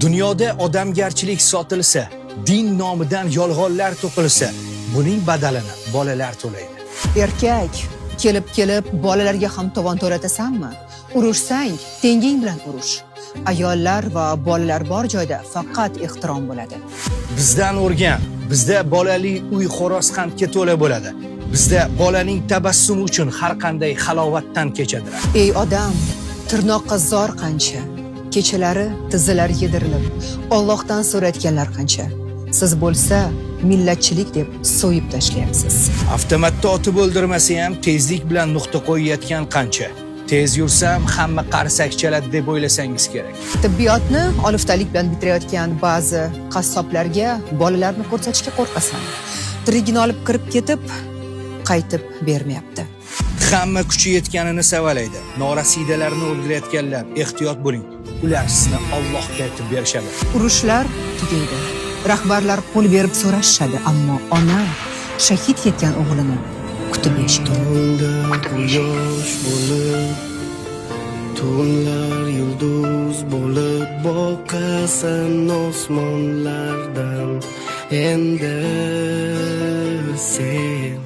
Dunyoda odamgarchilik sotilsa, din nomidan yolg'onlar to'qilsa, buning badalini bolalar to'laydi. Erkak kelib kelib bolalarga ham tovon to'latasanmi? Urushsang, tenging bilan urush. Ayollar va bolalar bor joyda faqat ehtirom bo'ladi. Bizdan o'rgan, bizda bolali uy xo'roz qandga to'la bo'ladi. Bizda bolaning tabassumi uchun har qanday halovatdan kechadilar. Ey odam, tirnoqqa zor qancha, kechalari tizzalar yedirilib, Allohdan so'rayotganlar qancha. Siz bo'lsa millatchilik deb so'yib tashlayapsiz. Avtomatda otib o'ldirmasa ham tezlik bilan nuqta qo'yayotgan qancha. Tez yursam hamma qarsak chaladi deb o'ylasangiz kerak. Tibbiyotni oliftalik bilan bitirayotgan ba'zi qassoblarga bolalarni ko'rsatishga qo'rqasan. Tirigini olib kirib ketib, qaytib bermayapti. Hamma kuchi yetganini savalaydi. Norasidalarni o'ldirayotganlar, ehtiyot bo'ling. Ular sizni Allohga aytib berishadi. Urushlar tugaydi. Rahbarlar qo'l berib so'rashishadi, ammo ona shahid ketgan o'g'lini kutib yashaydi. Tongda quyosh bo'lib, tunlar yulduz bo'lib boqasan osmonlardan endi sen.